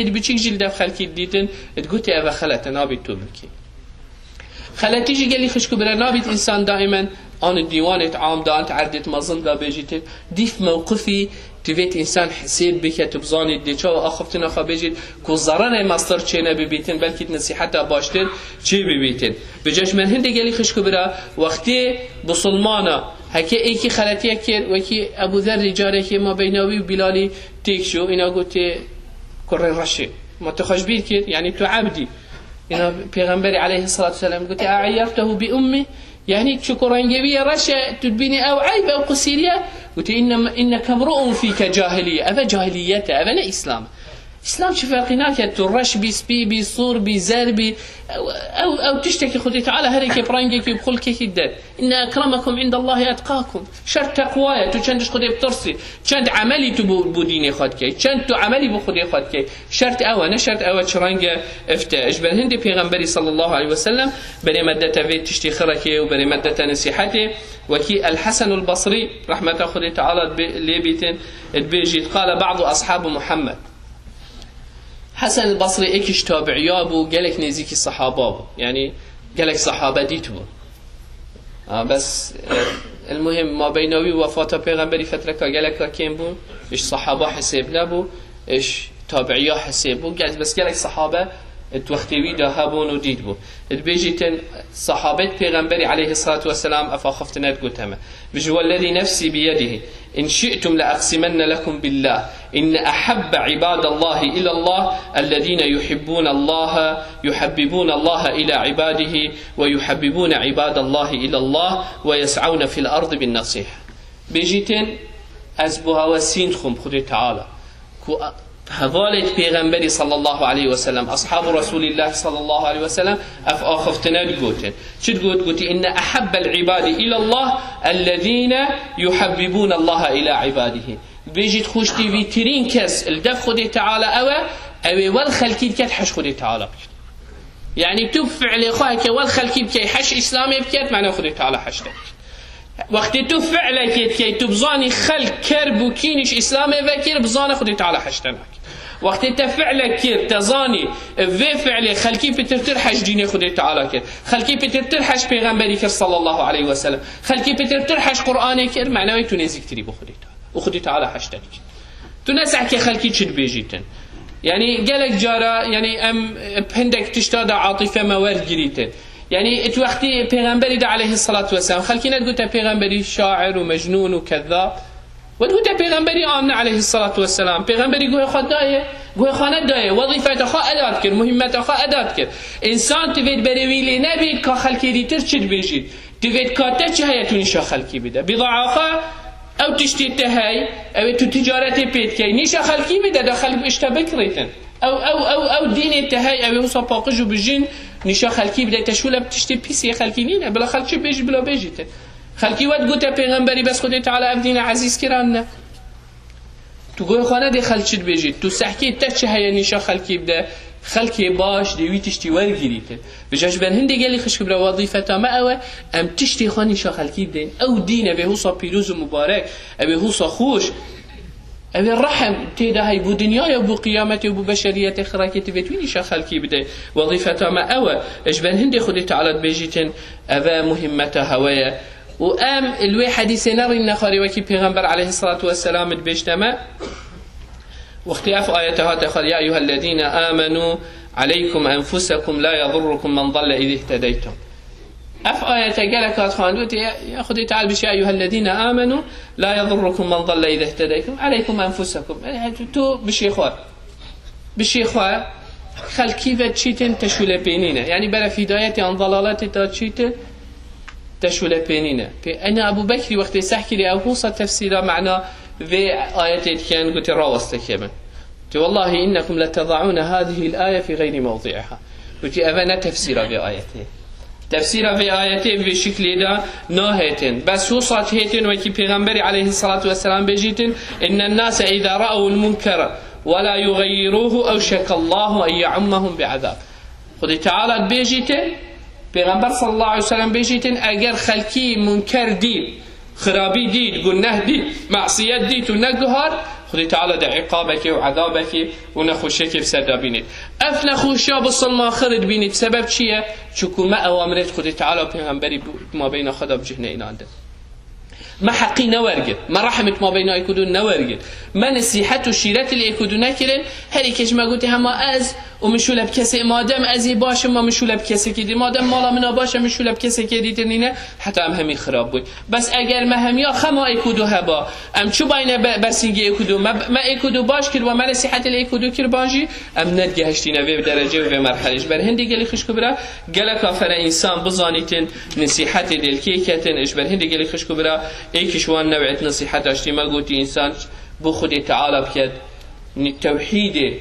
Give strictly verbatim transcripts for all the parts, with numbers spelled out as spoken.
Êd biçîk jî li dev xelkî dîtin, digotê, eve xelet e, nabît tu bikî. Xeletî jî gelî xişk û bira nabît însan daimen an dîwanêt am de, an erdêt mezin de bêjîtin, dîf mewqifî divêt însan hisêb bike, tu bizanît dê çawa axiftina xwe bêjît, ku zererê mestir çêne bibîtin, belkî di nesîheta baştir çê bibîtin. Bi cejmen hindê gelî xişk û bira, wextê bisilmana, heke êkî xeletiyek kir, wekî Ebû Zerrî carekê ma beyna wî û Bîlalî têk çû, îna gotê, kurê reşê. Ma tu xwe ji bîr kir, yanî tu ebdî. Îna Pêxemberî aleyhissalatu vesselam gotê, "E'eyyertehu bi ummi?" Yanî çiku rengê wî ye reş e, tu dibînî ew eyb, ew qusîrî ye? Gotê, "Inne, inneke mru'un fîke cahilîye." Eve cahiliyet e, eve ne Îslam e. Îslam çi ferqî nake, tu reş bî, spî bî, sûr bî, zer bî. Ew, ew, ew tiştekî Xwedê Teala herêkê bi rengekî û bi xulkekî der. "Inne ekremekum indallahi etqakum." Şert teqwa ye. Tu çend ji Xwedê bitirsî, çend emelî tu bo, bo dînê xwe dikey, çend tu emelî bo Xwedê xwe dikey. Şert ew e, ne şert ew e çi reng e ifte. Ji ber hindê Pêxemberî sallallahu aleyhi ve sellem berê me dete vê tiştê xirekê û berê me dete nesîhetê. Wekî El Hesenul Basrî, rehmeta Xwedê Teala bi, lê bîtin, dibêjît, "Qale ba'du ashabu Muhammed." Hesen el Basrî êkî ji tabiiya bû, gelek nêzîkî sehaba bû. Yanî gelek sehabe dît bû. Ha, bes, e, el muhim, mabeyna wî û wefata Pêxemberî fetreka geleka kêm bû, ji sehaba hesêb nebû, ji tabiiya hesêb bû. Gel-, bes gelek sehabe, e, di wextê wî de hebûn û dît bû. Dibêjîtin, sehabet Pêxemberî aleyhissalatu vesselam ev axiftina digote me. Bijî, "Wellezî nefsî biyedihî, in şi'tum le eqsimenne lekum billah, inne ehabbe ibadallahi ilallah, ellezîne yuhibbûnallaha, yuhibbûnallaha ila ibadihi, ve yuhibbûne ibadallahi ilallah, ve yes'awne fil ardi bin nasîh." Bêjîtin, ez bo hewe sînd xwim Xwedê Teala, ku hevalêt Pêxemberî sallallahu aleyhi ve sellem, ashabu Resulillah sallallahu aleyhi ve sellem, ev axiftina digotin. Çi digot? Gotî, "Inne ehabbel ibadi ilallah ellezîne yuhabbibûnallaha ila ibadihi." Bêjît, xweştîvîtirîn kes li dev Xwedê Teala ew e, ew ê wel xelkî diket heş Xwedê Teala biket. Yanî tu fi'lê xwe heke wel xelkî bikey heş Îslamê biket, mane Xwedê Teala heş te biket. Wextê tu fi'lekê dikey, tu bizanî xelk ker bû, kînîş Îslamê vekir, bizane Xwedê Teala heş te nakir. Wextê te fi'lek kir, te zanî, e, vê fi'lê xelkî pitirtir heş dînê Xwedê Teala kir. Xelkî pitirtir heş Pêxemberî kir sallallahu aleyhi ve sellem. Xelkî pitirtir heş Qur'anê kir, mane wê tu nêzîktirî bû Xwedê Teala. Û Xwedê Teala heş te dikir. Tu ne sehkê xelkî çi dibêjîtin. Yanî gelek cara, yanî em, e, hindek tişta da atîfe me werdigirîtin. Yanî tu wextî Pêxemberî de aleyhissalatu vesselam, xelkî nedigote Pêxemberî şair û mecnûn û kezzab. We digote Pêxemberî amne aleyhissalatu vesselam. Pêxemberî guhê xwe daye, guhê xwe nedaye. Wezîfeta xwe eda dikir, muhimmeta xwe eda dikir. Însan divê berê wî lê nebît ka xelkê dîtir çi dibêjît. Divê ka te çi heye tu nîşa xelkî bide. Bidaa xwe, ew tiştê te hey, ew ê tu ticaretê pê dikey. Nîşa xelkî bide, de xelk bi ji te bikirîtin. Ew, ew, ew, ew dînê te hey, ew ê wisa paqij û bijîn nîşa xelkî bide. Te şûle bi tiştê pîsê xelkî nîne. Bila xelk çi bêjî, bila bêjîtin. Xelkî we digote Pêxemberî bes Xwedê Teala ev dîne ezîz kiran ne. Tu guhê xwe nedê xelk çi dibêjît. Tu sehkê te çi heye nîşa xelkî bide. Xelkê baş dê wî tiştî wergirîtin. Vêca ji ber hindê gelî xişk bira wezîfeta me ew e, em tiştê xwe nîşa xelkî bidin. Ew dîn ev ê wisa pîroz û mubarek, ev ê wisa xweş, ev ê rehm tê de hey bo dinyaya, bo qiyametê û bo beşeriyetê xirekê divêt wî nîşa xelkî bide. Wezîfeta me ew e. Ji ber hindê Xwedê Teala dibêjîtin, ev e muhimmeta hewe ye. Û em li wê hedîsê nerîn nexwarê wekî Pêxember aleyhissalatu vesselam dibêjte me. Wextê ev ayete hate xwar, "Ya eyyuhellezîne amenû aleykum enfusekum la yedurrukum men dalle iz ihtedeytum." Ev ayete gelek hat xwend, gote, "Ya, ya Xwedê Teala bişe, ya eyyuhellezîne amenû la yedurrukum men dalle iz ihtedeytum. Aleykum enfusekum." E, tu, tu bişê xwe. Bişê xwe, xelkî ve çîtin te şûlepênîne. Yanî beref hîdayetê an dalaletê te çîtin te şûlepênîne. Pê ena Ebu Bekrî wextê seh kirî ew husa tefsîra mena vê ayetê diken, gote, "Raweste ke min." Ti, "Wallahi innekum letedaune hadihil aye fi gayri mevdi'iha." Gote, "Eve ne tefsîra vê ayetê." Tefsîra vê ayetê vê şiklê de nahêtin. Bes wisa dihêtin wekî Pêxemberî aleyhissalatu vesselam bêjîtin, "Innen nase iza ra'ewul munkere ve la yugayiruhu evşekallahu en ya'ummahum bi azab." Xwedê Teala dibêjîtin, Pêxember sallallahu aleyhi ve sellem bêjîtin, eger xelkî munker dît, xirabî dît, guneh dît, masiyet dît û neguhar, Xwedê Teala di îqabekê û ezabekê û nexweşiyekê bi ser de bînît. Ev nexweşiya bisilman xir dibînît. Sebeb çi ye? Çunku me ewamirêt Xwedê Teala û pêxemberî bi mabeyna xwe de bi cih neylandin. Me heqî newergirt. Me rehmî di mabeyna êk û du newergirt. Me nesîhet û şîretî li êk û du nekirin. Her êkê ji me gotî hema ez û min şûle bi kesê, madem ez ê baş im, ma min şûle bi kesekê dî. Madem mala min a baş e, min şûle bi kesekê dîtir nîne. Heta em hemî xirab bûyn. Bes eger me hemiya xema êk û du heba, em çûbayne be-, bersîngê êk û du. Me, me êk û du baş kir, we me nesîhetê li êk û du kir ban jî, em nedigehiştîne vê derecê û vê merhelê. Ji ber hindê gelî xişk û bira, gelek afere însan bizanîtin, nesîhetê dê li kê ketin, ji ber hindê gelî xişk û bira, êk ji wan new'ê nesîheta ji tî me gotî însan bo Xwedê Teala biket, nî tewhîdê,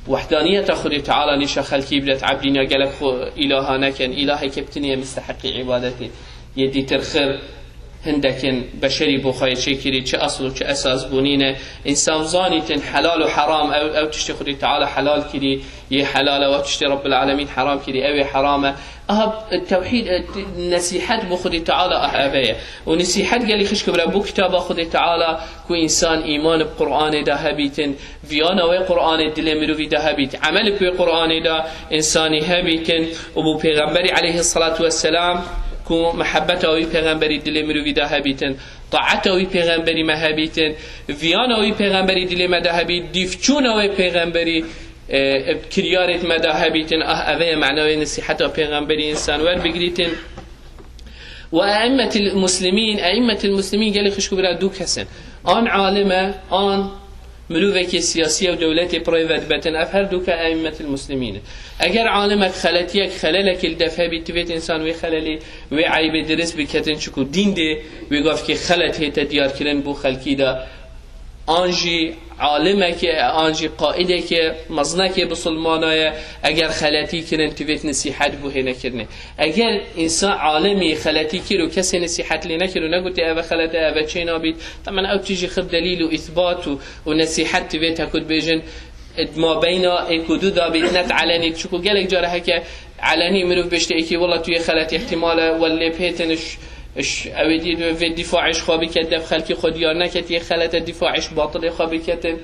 wehdaniyeta Xwedê Teala nîşa xelkî bidet, ebdîna gelek xwe îlaha nekin, îlaheke bi tinê ye misteheqî îbadetê ye, dîtir xir hindekin beşerî bo xwe yê çêkirî, çi esl û çi esas bûnî ne. Însan zanîtin helal û heram, ew, ew tiştê Xwedê Teala helal kirî, yê helal e, ew tiştê Rabbil Alemîn heram kirî, ew ê heram e. Aha, tewhîd, e, t-, nesîhet bo Xwedê Teala, ah, ev e. Û nesîhet gelî xişk û bira bo kitaba Xwedê Teala, ku însan îman bi Qur'anê de hebîtin, viyana wê Qur'anê dilê mirovî de hebît, emel bi wê Qur'anê de însanî hebîtin û bo Pêxemberî aleyhisselatu vesselam, ku mihebeta wî Pêxemberî dilê mirovî de hebîtin, taeta wî Pêxemberî me hebîtin, viyana wî Pêxemberî dilê me de hebît, dîvçûna wê Pêxemberî, e, e, kiryarêt me de hebîtin. Ah, ev e mena wê nesîheta Pêxemberî însan werbigirîtin. Ve eimmetil muslimîn, eimmetil muslimîn gelî xişk û bira du kes in. An alim e, an mirovekê siyasî ye û dewletê pirê vedibetin. Ev her du ke eimmetil muslimîn in. Eger alimek xeletiyek, xelelekê li def hebî, divêt însan wê xelelê, wê eybê dirist biketin, çiku dîn dê wê gavkê xelet hête diyarkirin bo xelkî de. An jî alimekê, an jî qaîdekê, mezinekê bisilmana ye, eger xeletî kirin, divêt nesîhet bo hê nekirinê. Eger însan alimî xeletî kir û kesê nesîhet lê nekir û negotê, "Ev e xelet e, ev e çê nabît", temen ew tijî xir delîl û îsbat û, û nesîhet divêt heku dibêjin, di mabeyna êk û du de bît, ne di elenî, çiku gelek cara heke elenî mirov bêjte êkî, "Wela tu yê xelet, îhtimal e, wel lê bihêtin, iş, iş, ew ê dî vê dîfaê ji xwe biket, dev xelkî xwe diyar neket, yê xelet e, dîfaê ji batilê xwe biketin."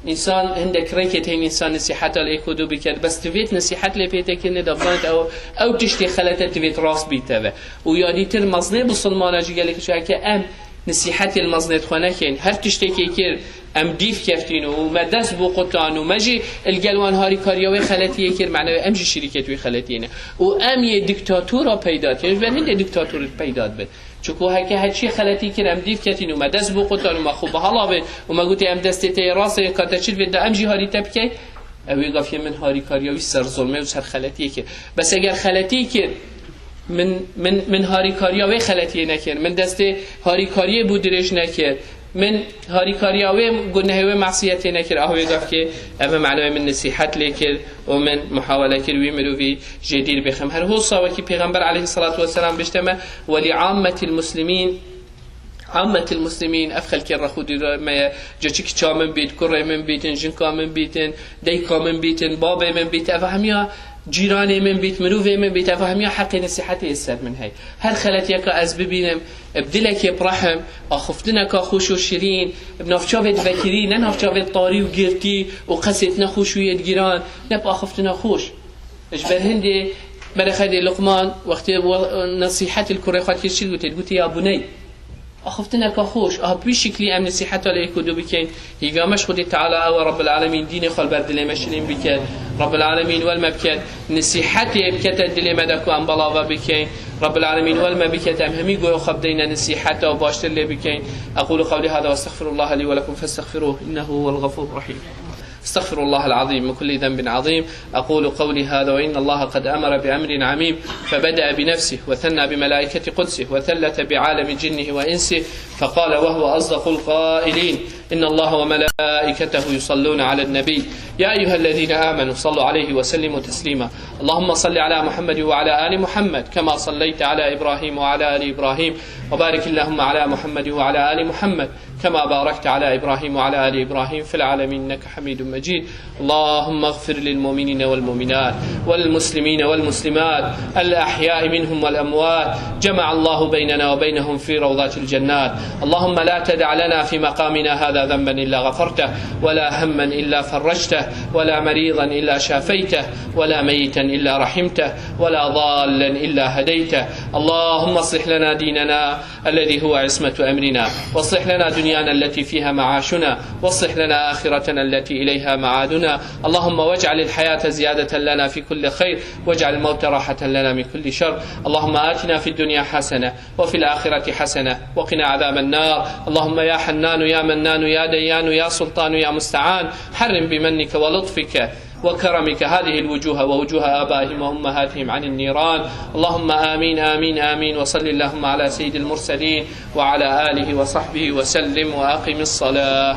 Însan hindek rêkêt heyî însan nesîheta li êk û du biket. Bes divêt nesîhet lê pê tê kirinê de bizanît ew, ew tiştê xelet e, divêt rast bîte ve. Û ya dîtir mezinê bisilmana jî gelek hişk e ke em nesîhetê li mezinêt xwe nekin. Her tiştekê kir, em dîv keftîn û me dest bo qutan û me jî li gel wan harîkariya wê xeletiyê kir, mane em jî şirîket wê xeletiyê ne. Û em yê diktatora peyda dikin. Ji ber hindê diktator peyda dibin. Çiku heke her çiyê xeletî kir, em dîv ketîn û me dest bo qutan û me xwe bihelavê û me gotê, "Em destê te yê rast e, ka te çi divêt de em jî harî te bikeyn." Ew ê gavkê min harîkariya wî ser zilmê û ser xeletiyê kir. Bes eger xeletî kir, min, min, min harîkariya wê xeletiyê nekir. Min destê harîkariyê bo dirêj nekir. Min harîkariya wê gunehê wê masiyetê nekir. Ah wê gavkê, ev e mena wê min nesîhet lê kir û min muhawele kir wî mirovî jê dîr bêxim. Her hosa wekî Pêxember aleyhisselatu vesselam bêjte me, "Welî ammetil muslimîn." Ammetil muslimîn, ev xelkê rexûdî me ye. Ca çi kiça min bît, kurê min bîtin, jinka min bîtin, dayika min bîtin, babê min bît, ev hemiya cîranê min bît, mirovê min bît, ev hemiya heqê nesîhetê yê ser min hey. Her xeletiyeka ez bibînim, bi dilekê bi rehm, axiftineka xweş û şirîn, bi navçavê divekirî, ne navçavê tarî û girtî û qesêt nexweş û yê digîran, ne bi axiftina xweş. Ji ber hindê berê xedê Luqman wextê we-, nesîhetê li kurê xwe dikir çi dibûtê? Dibûtê, "Ya buney." Axiftineka xweş, aha bi vî şiklî em nesîheta li êk û du bikeyn. Hîviya me ji Xwedê Teala ew e, Rabbil Alemîn dînê xwe li ber dilê me şirîn biket. Rabbil Alemîn wel me biket, nesîhetê bikete dilê me de ku em belav ve bikeyn. Rabbil Alemîn wel me biket em hemî goya xwe bideyne nesîheta û baştir lê bikeyn. أقول قولي هذا وأستغفر الله لي ولكم فاستغفروه إنه هو الغفور الرحيم. أستغفر الله العظيم من كل ذنب عظيم. أقول قولي هذا وإن الله قد أمر بأمر عميم، فبدأ بنفسه وثنى بملائكة قدسه وثلث بعالم جنه وإنسه، فقال وهو أصدق القائلين: إن الله وملائكته يصلون على النبي، يا أيها الذين آمنوا صلوا عليه وسلموا تسليما. اللهم صل على محمد وعلى آل محمد كما صليت على إبراهيم وعلى آل إبراهيم، وبارك اللهم على محمد وعلى آل محمد كما باركت على إبراهيم وعلى آل إبراهيم في العالمين إنك حميد مجيد. اللهم اغفر للمؤمنين والمؤمنات والمسلمين والمسلمات الأحياء منهم والأموات. جمع الله بيننا وبينهم في روضات الجنات. اللهم لا تدع لنا في مقامنا هذا ذنبا إلا غفرته، ولا هما إلا فرجته، ولا مريضا إلا شافيته، ولا ميتا إلا رحمته، ولا ضالا إلا هديته. اللهم أصلح لنا ديننا الذي هو عصمة أمرنا، واصلح لنا دنيانا التي فيها معاشنا، واصلح لنا آخرتنا التي إليها معادنا. اللهم واجعل الحياة زيادة لنا في كل خير، واجعل الموت راحة لنا من كل شر. اللهم آتنا في الدنيا حسنة وفي الآخرة حسنة وقنا عذاب النار. اللهم يا حنان يا منان يا ديان يا سلطان يا مستعان، حرم بمنك ولطفك وكرمك هذه الوجوه ووجوه آبائهم وأمهاتهم عن النيران. اللهم آمين، آمين، آمين. وصل اللهم على سيد المرسلين وعلى آله وصحبه وسلم، وأقم الصلاة.